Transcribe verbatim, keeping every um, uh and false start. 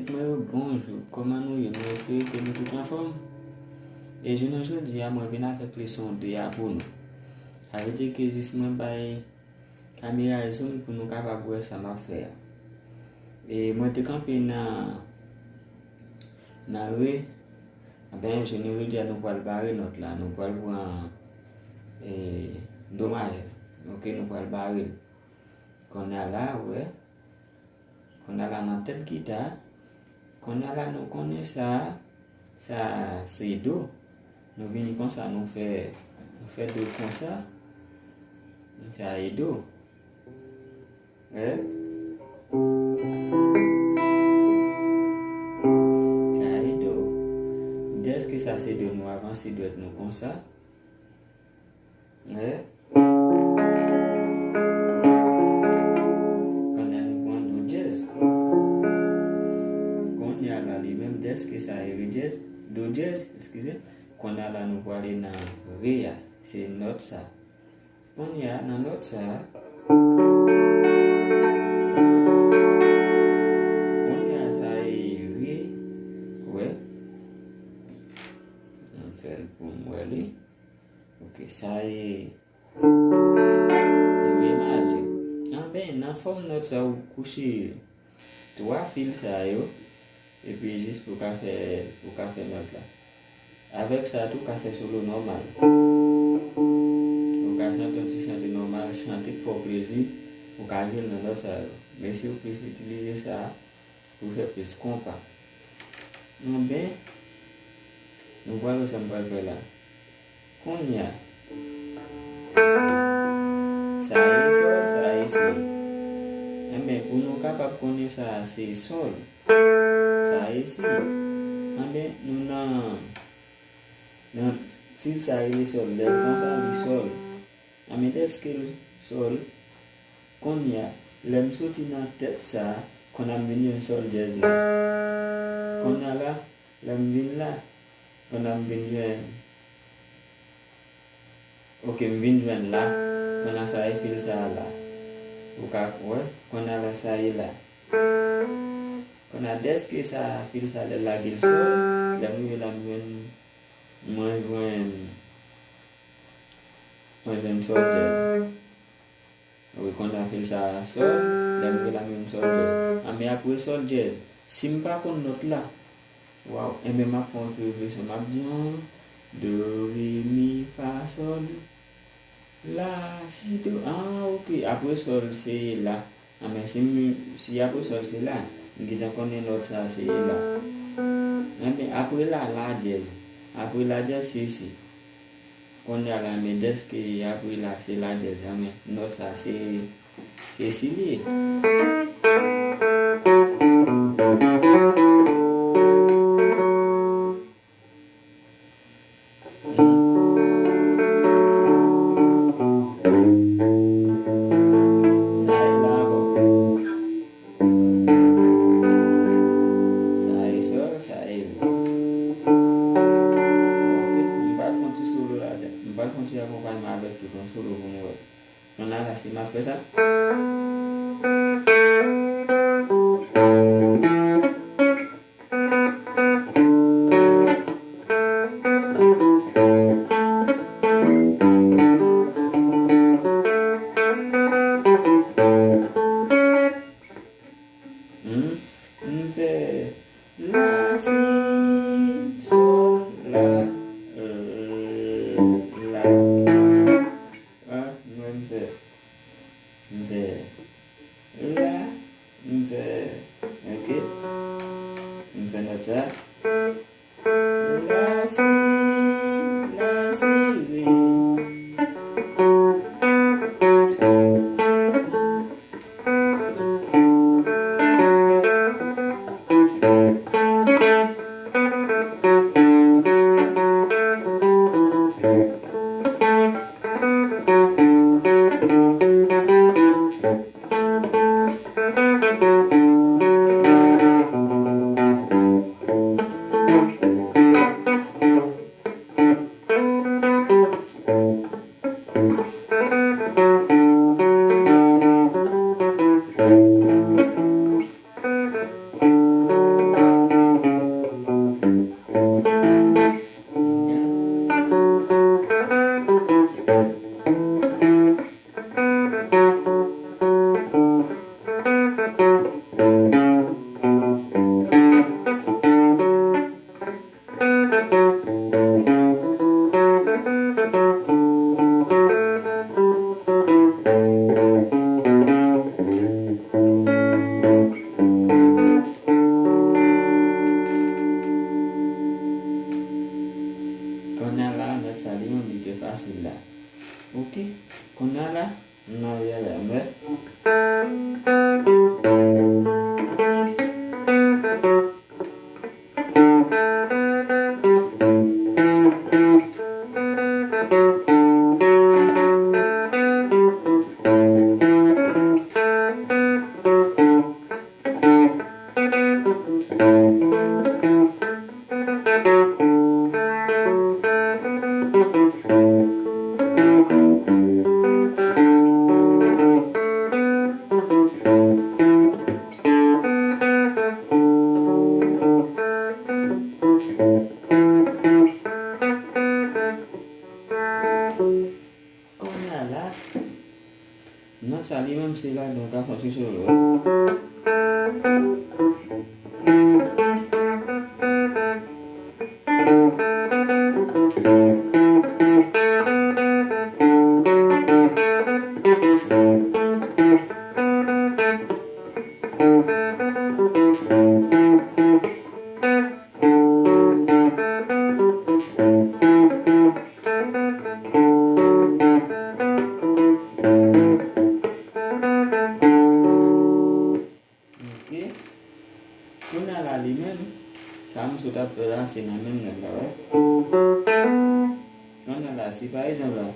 Mwen yo, bonjou, kòman nou ye? Mwen espere ke nou tout anfòm. E jounen jodi a, mwen vin avèk leson de a pou nou. Sa vle di ke jis mwen bay kamera zoom pou nou kapab wè sa m ap fè a. E mwen te kanpe nan, nan re, anben, jounen jodi a, nou pral bare nòt la, nou pral pran, e, do majè. Oke, nou pral bare l. Kounye a la, wè. Kounye a la nan tèt gita. Kounye a la nou konnen sa, sa se do. Nou vini konsa, nou fè, nou fè do konsa. Sa e do. Wè? Sa e do. Dèske sa se do, nou avanse dwèt nou konsa. Wè? Kounye a nou pran do dyèz. Kounye a la li menm, dèske sa e re dyèz, do dyèz, eskize. Kounye a la nou prale nan re a, se nòt sa. Kounye a nan nòt sa. Kounye a sa e re, wè. Mwen fè l pou m wè li. Oke, sa e re majè. Anben, nan fòm nòt sa ou kouche twa fil sa yo, epi jis pou ka fè, pou ka fè nòt la. Avèk sa tou, ou ka fè solo nòmal. Ou ka chante yon ti chante nòmal, chante k fè w plezi, ou ka jwe l nan nòt sa yo. Men si w plis itilize sa, pou fè plis konpa. Anben, nou pral wè sa m pral fè la. Kounye a, sa e sòl, sa e si. Anben, pou nou kapab konnen sa se sòl, sa e si. Anben, nou nan, nan fil sa rele sòl. Lè l konsa, li sòl. Anben, dèske l sòl, kounye a, lè m soti nan tèt sa, kounye a m vin jwenn sòl dyèz la. Kounye a la, lè m vin la, kounye a m vin jwenn, oke, m vin jwenn la. Kounye a sa e fil sa a la. Ou ka wè, kounye a la sa e la. Kounye a dèske sa fil sa lè l lage l sòl, lè m rive la m jwenn, mwen jwenn, mwen jwenn sòl dyèz. Wi, kounye a fil sa sòl, lè m rive la m jwenn sòl dyèz. Anben apre sòl dyèz, si m pa konn nòt la, waw, enben m ap fè yon ti refleksyon, m ap di, an, do, re, mi, fa, sòl, la, si, do. Ah, oke. Apre sòl se la. Anben si m, si apre sòl se la, m gentan konnen nòt sa se la. Anben apre la, la dyèz. Apre la dyèz se si. Kounye a la, men dèske apre la se la dyèz, anben nòt sa se, se si li ye. Sa e la ankò. Sa e sòl, sa e re. Oke, m pral fè yon ti solo ladan. M pral fè yon ti akonpayman avèk tout yon solo pou nou wè. Kounye a la, si m ap fè sa. Hmm, m fè la, si, sòl, la, euh, la. Ah, mwen m fè, m fè Kounye a la, nòt sa li menm, li te fasil la. Oke. Kounye a la, nou nan rèl M. Kounye a la, nòt sa li menm se la nou ka fè yon ti solo. Ok. Kounye a la li menm, sa m sot ap fè la, se nan menm nòt la, wè. Kounye a la, si pa egzanp la,